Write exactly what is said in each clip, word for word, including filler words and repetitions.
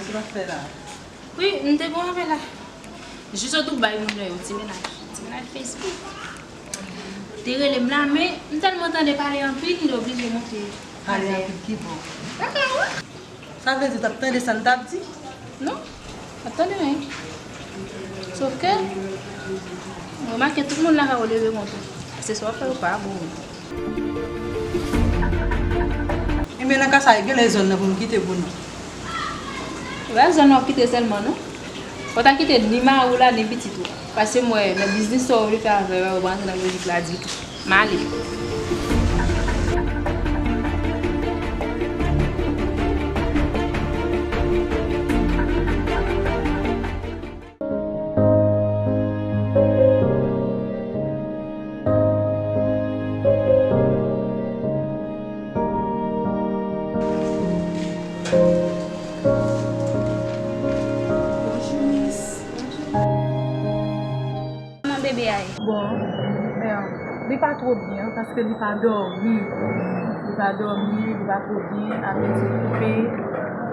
Sa w ap fè la? Wi, m te bon avè la. Jis sot Dubai, moun yo, ti mennaj. Ti mennaj Facebook. Te rele m la, men m tèlman tande pale anpil, m te oblije monte. Pale anpil ki bò? Dakò, wi. Sa vle di w t ap tande sa n t ap di? Non, m p ap tande anyen. Sòf ke, m remake tout moun la ka leve kontre. Se sa w ap fè ou pa bon. Ebyen, nan ka sa, genlè zòn nan pou nou kite pou nou. Ou pa zòn nan w ap kite sèlman, non. Fò w ta kite ni mari w la, ni pitit ou. Paske m wè, nan biznis sa w vle fè avè yo, yo pa rantre nan lojik la ditou. M ale. Bonjou, Miss. Bonjou. Kòman bebe a ye? Bon, men, li pa twò byen, paske li pa dòmi. Li pa dòmi, li pa twò byen, apeti koupe,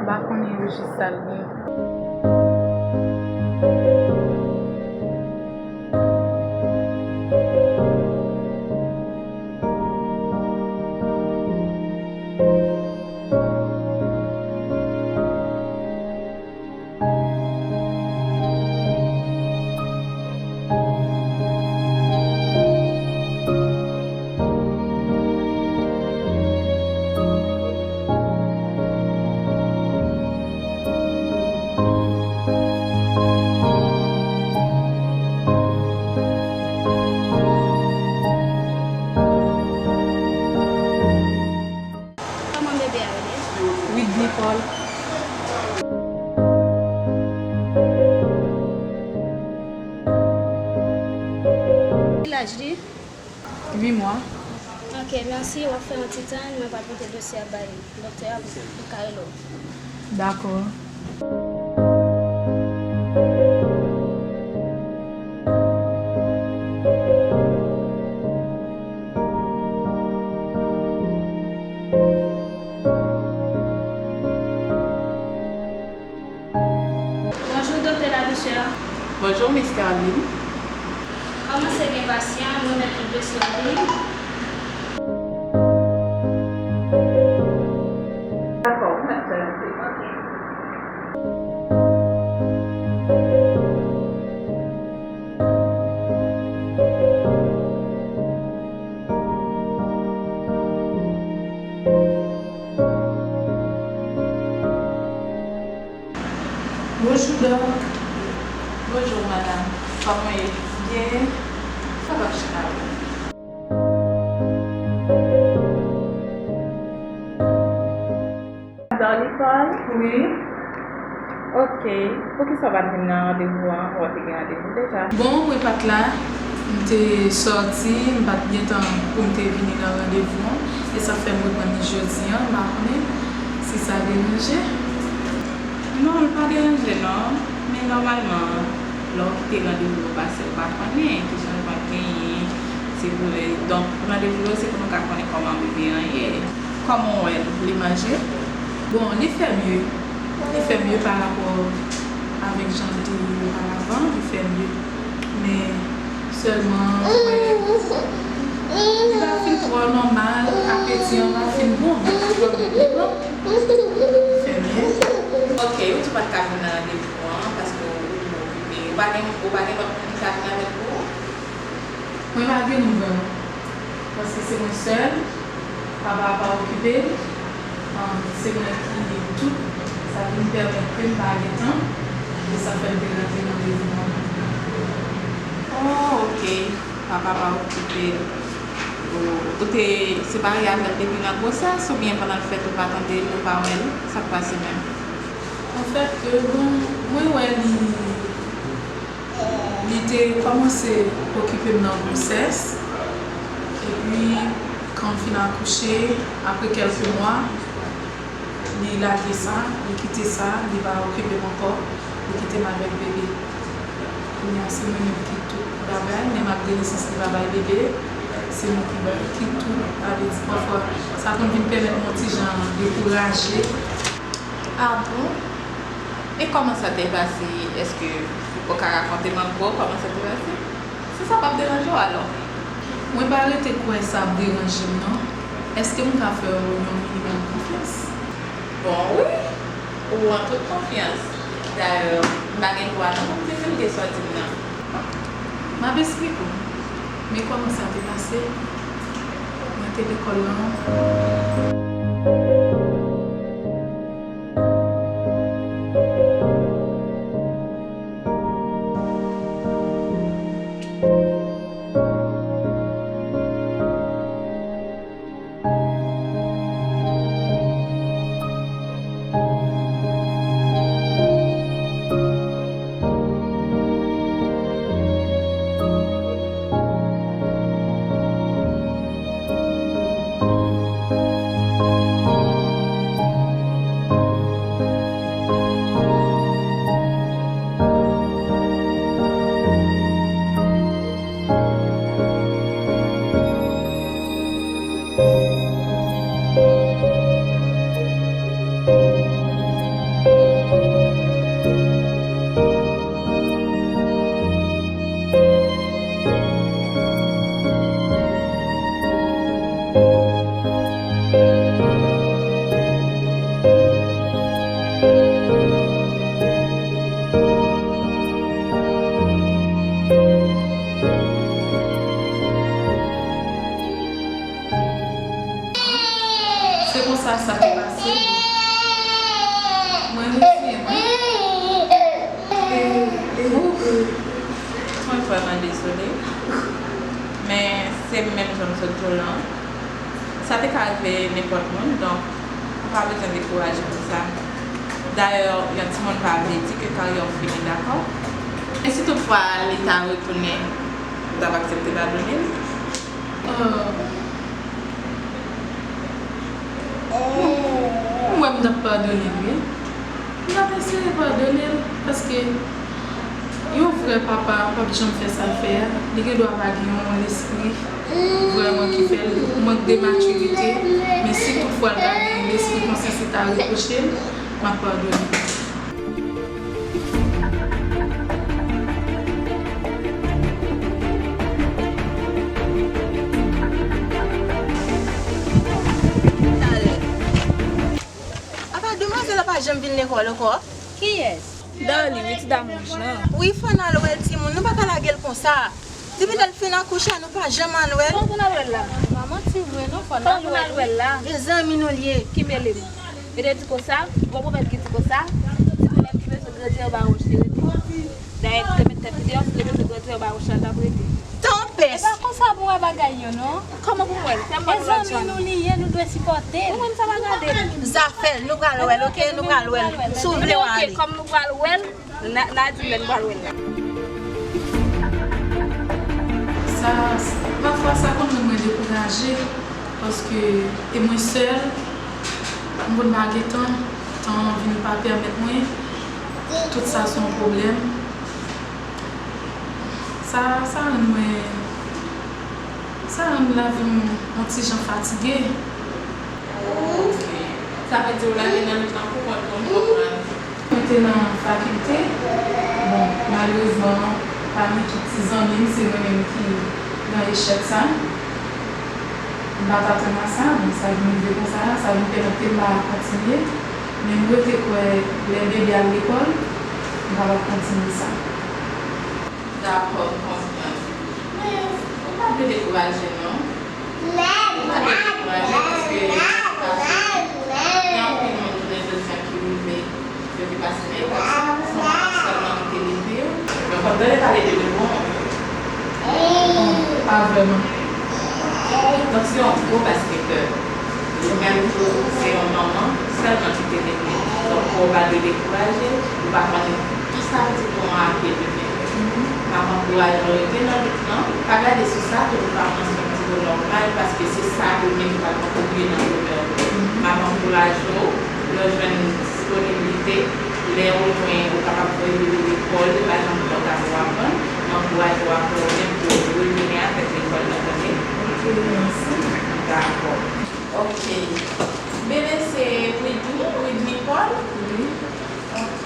m pa konnen yo jis sa l gen. Kòman bebe a rele? Whitney Paul. Ki laj li? Uit mwa. Ok, mèsi. W ap fè yon ti tan, mwen pral pote dosye a bay doktè a pou, pou l ka rele w. Dakò. Bonjou, Doktè Ladousè. Bonjou, Miss Carline. Kòmanse gen pasyan, mwen mèt tout dosye w pou li. Dakò, ou mèt fè l. Ok. Bonjou, Dòk. Bonjou, madanm. Kòman w ye? Byen. Sa va, chita wi. Dòk Nicole? Wi. Ok. Poukisa w pa t vin nan randevou an? Ou te gen randevou deja? Bon, mwen pa t la. M te sòti, m pa t gen tan pou m te vini nan randevou an. E sa fè m reprann li jodi an, m pa konnen si sa deranje. Non, l pa deranje non. Men nòmalman, lè w kite randevou yo pase, ou pa konnen ki chanjman k genyen. Se pou, donk, randevou yo se pou nou ka konnen kòman bebe an ye. Kòman w wè l? Li manje? Bon, li fè mye. Li fè mye pa rapò avèk jan l te ye oparavan, li fè mye. Men sèlman, mwen, li pa fin twò nòmal, apeti an pa fin bon, men li twò byen, li bon. Li fè mye. Ok, ou di w pa t ka vin nan randevou an, paske ou, ou okipe. Ou pa gen, ou pa gen lòt moun ki ka vin avèk ou? Mwen pa gen nouvèl. Paske se mwen sèl, papa a pa okipe l, um, se mwen ki tout, sa vin pèmèt ke m pa gen tan, e sa fè m te rate randevou an. Oh, ok. Papa pa okipe l. Ou, ou te separe avè l depi nan gwosès oubyen pandan l fèt ou pa tande l, ou pa wè l? Sa k pase menm? Anfèt, euh, bon, mwen wè li, li te kòmanse okipe m nan gwosès. Epi, kan m fin akouche, apre kèlke mwa, li lage sa, li kite sa, li pa okipe m ankò, li kite m avèk bebe. Kounye a, se mwen menm ki tout bagay, menm ak de nesans li pa bay bebe, se mwen ki bay, ki tout, sa vle di pafwa, sa konn vin pèmèt mwen yon ti jan dekouraje. Ah bon? E kòman sa te pase? Èske ou ka rakonte m ankò kòman sa te pase? Si sa p ap deranje w, alò. Mwen pa rete kwè sa ap deranje m, non. Èske m ka fè w yon minimòm konfyans? Bon, wi. Ou an tout konfyans. Dayè, m pa gen dwa non pou m divulge sa w di m nan. M ap esplike w. Men kòman sa te pase? Mwen te lekòl lan. Se konsa sa te pase. Mwen resiye, mwen. Mwen vrèman dezole. Men se menm jan m sot di w lan. Sa te ka rive nenpòt moun, donk, ou pa bezwen dekouraje pou sa. Dayè, yon timoun pa vle di ke karyè w fini, dakò? E si toutfwa li ta retounen, ou t ap aksepte padone l? Euh, m wè m t ap padone l, wi. M t ap eseye padone l, paske yon vrè papa p ap janm fè sa l fè a. Li gendwa pa gen yon lespri vrèman ki fè l, mank de matirite, men si toutfwa l ta gen lespri konsyans, li ta repwoche l, m ap padone l. Apa demwazèl la pa janm vin lekòl ankò? Kiyès? Darly, wi, ti dam wouj lan. Wi, fò n al wè l, timoun. Nou pa ka lage l konsa. Depi lè l fin akouche a, nou pa janm al wè l. Kòman pou n al wè l la? Pa manti vre non, fò n al wè l, wi. Kòman pou n al wè l la? E zanmi nou l ye. Ki mele m? E de di konsa, gon pwovèb ki di konsa, ti pwovèb ki bezwen grandi anba wòch li rete. Dayè, li te met tèt li deyò, si te bezwen grandi anba wòch la, l t ap rete. Tanpès! E pa konsa pou wè bagay yo, non. Kòman pou m wè l? Fè m wè l lòt jan. E zanmi nou li ye, nou dwe sipòte l. Mwen menm sa pa gade m. Zafè l, nou pral wè l, oke? Nou pral wè l. Si w vle w ale. Oke, kòm nou pral wè l, n a, n a di lè n pral wè l la. Sa, pafwa sa konn rann mwen dekouraje, paske e mwen sèl, m konn pa gen tan, tan an vin pa pèmèt mwen. Tout sa se yon pwoblèm. Sa, sa rann mwen, sa rann lavi m yon ti jan fatige. Ok. Sa vle di w lage nan mitan pou kont ou, m konprann. Mwen te nan fakilte. Bon, malerezman, pami tout ti zanmi m, se mwen menm ki nan echèk sa. M pa t atann a sa, men sa vin rive konsa la, sa vin pèmèt ke m pa kontinye. Men m rete kwè lè bebe al lekòl, m kapab kontinye sa. Dakò, m konprann. Men, ou pa dwe dekouraje, non. Ou pa dwe dekouraje, paske sa pase. Gen anpil moun jounen jodi a ki rive, yo te pase nan etap sa. Se yon moun sèlman ki te leve yo. Donk, w ap tande pale de rebon. Bon, pa vrèman. Donk, se yon gwo basketè. Ou menm tou, se yon manman sèlman ki te leve. Donk, ou pa dwe dekouraje, ou pa konnen ki sa vle di pou yon avni demen. M ap ankouraje w rete nan lit lan. Pa gade sou sa, ke nou pa pran swen timoun nòmal, paske se sa yo menm ki pral kontribye nan bonè w. M ap ankouraje w, lè w jwenn disponiblite, lè w jwenn, ou kapab voye bebe lekòl, li pa janm twò ta pou w aprann. M ankouraje w apre w menm pou w retounen avèk lekòl lan, tande? Ok, mèsi. Dakò. Ok. Bebe se Britney, Britney Paul? Wi. Ok.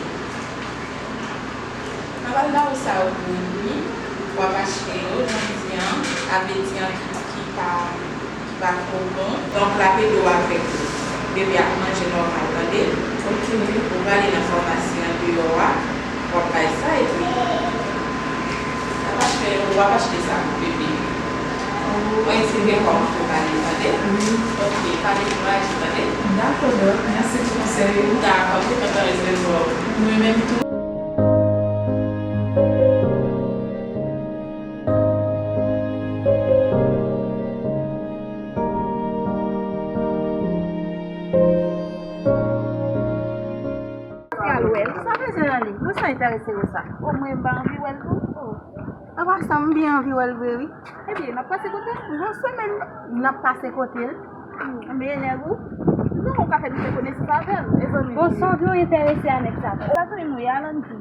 Flawa sa yo pou wi, w ap achte yo, jan m di an, avè ti an ki, ki pa, ki pa twò bon. Donk, l ap ede w avèk bebe ap manje nòmal, tande? Ok. Ou prale nan famasi an deyò a, w ap bay sa, epi w ap achte, w ap achte sa pou bebe. Mwen eseye kòman pou pale, tande? Wi. Ok, pale kouraj, tande? Dakò, dòk. Mèsi pou konsèy ou. Dakò, se yon plezi pou mwen menm tou. Al wè l. Sa bezwen nan li? Mwen sa enterese w sa. O mwen m pa anvi wè l tou. O. Apa sa m byen anvi wè l vre wi. Ebyen, n ap pase kote l? Nan semèn nan. N ap pase kote l. Ebyen, nèg ou? Non, ou ka fè nou fè konesans avè l, mezanmi. Bon, sa w di w enterese a nèg sa. Sa zanmi m wi, Alandy.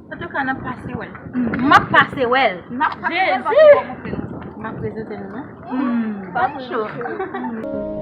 Antouka, n ap pase wè l. M ap pase wè l. N ap pase wè l, pa pou montre nou. M ap prezante nou, non? Hmm. Pa pou cho.